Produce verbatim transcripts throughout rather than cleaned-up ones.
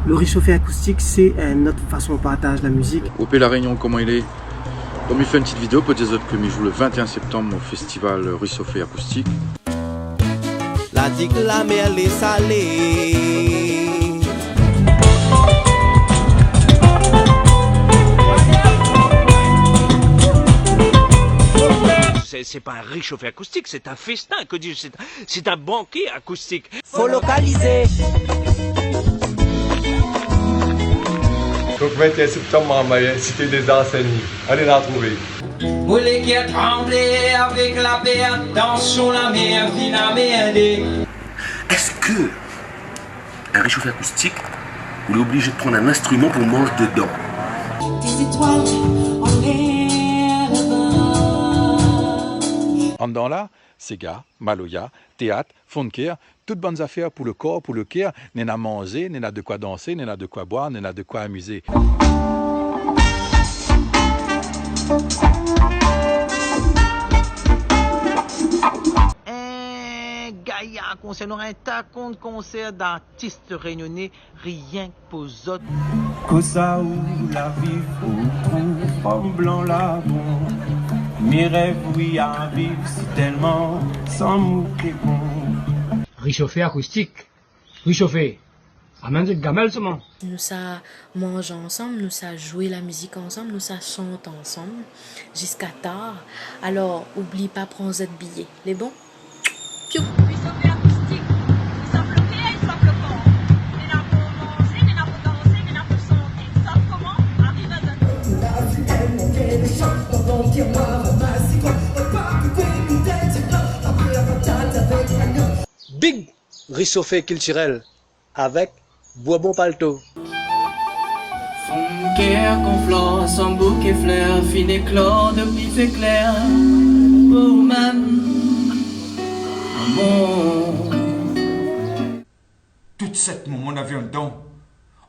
Le Réchauffé Acoustique, sé in not fason partaz la mizik. Ou pé La Rényon, koman i lé ? Donk, mi fé in ti vidéo pou dir azot ke mi zoué le vingt et un septembre au festival Réchauffé Acoustique. La di ke la mèr lé salé. C'est, c'est pas un réchauffé acoustique, c'est un festin, que dis-je, c'est, c'est un banquet acoustique. Fo lokalizé. Donk, vingt et un septembre, Marmaye, Cité des Arts, Saint-Denis. Alé la trouvé. Mon kèr i tranblé avèk la pèr, tansyon la mèr, fine amèrdé. Èske in réchauffé acoustique, ou lé oblizé de prann in instriman pou manz dedan ? Des étoiles en l'air là-bas. Andan la, séga, maloya, téat, fonnkèr, tout bann zafèr pou le kor, pou le kèr, néna manzé, néna de koi dansé, néna de koi boir, néna de koi amizé. In gayar konsèr, nora in ta kon konsèr d'artis rényoné, rienk pou zot. Kosa ou la viv, ou trouv fanm blan la bon. Mi rèv, wi, a viv, si tèlman sanm ou té bon. Réchauffé acoustique. Réchauffé. Amenn zot gamèl solman. Nou sa manz ansanm, nou sa zoué la mizik ansanm, nou sa shant ansanm ziska tar. Alor, oubli pa pran zot biyé. Lé bon ? Piou. Réchauffé acoustique. I sort le kèr, i sort le kor. Néna pou manzé, néna pou dansé, néna pou shanté. Sort koman ? Ariv azot. Big Réchauffé culturel avec Bourbon Palto. Son kèr konm flèr, son bouké flèr, fine éklor dopi fé klèr. Pou ou mèm, amour. Tout sèt moman navé andan,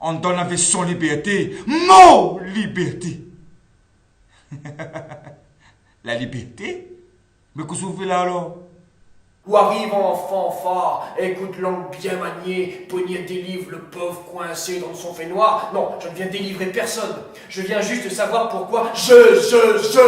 andan navé son libèrté, mon libèrté. La libèrté ? Mé kosa ou fé la alor ? Ou ariv an fanfar, èk out lang bien manié, pou vnir délivr le pov koinsé dan son fénoir. Non, je ne viens délivrer personne. Je viens juste savoir pourquoi je, je, je.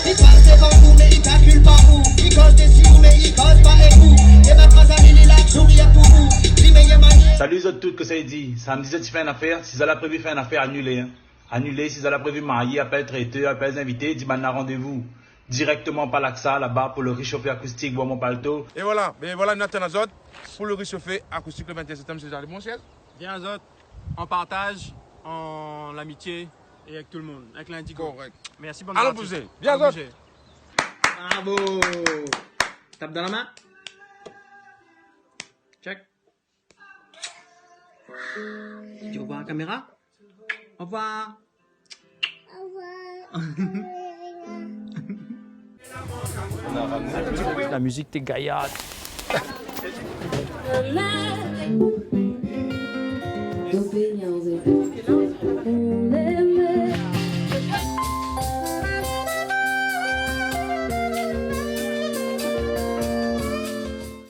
Li pas devan ou, mé li kalkil pa ou. Li koz dési ou, mé li koz pa èk ou. Li mèt pa zami, li la souri pou ou. Li méyèr manié. Salu zot tout, kosa i di ? Samdi zot i fé in afèr, si zot la prévi fé in afèr, anilé, in. Anilé, si zot la prévi marié, apèl trétèr, apèl zinvité, di banna randévou dirèkteman par l'AXA, laba pou le Réchauffé Acoustique, Bourbon Palto. É voilà, bin voilà, nou atann azot pou le Réchauffé Acoustique le vingt et un septembre, sé Charlie Montiel. Vien azot, an partaz, an amitié é avèk tout le moun, avèk Lindigo. Korèk. Mèrsi, bonn parti. Alon bouzé. Vien azot. Alon bouzé. Bravo. Tap dan la min. Check. Di orevoir la kaméra. Orevoir. La mizik té gayar.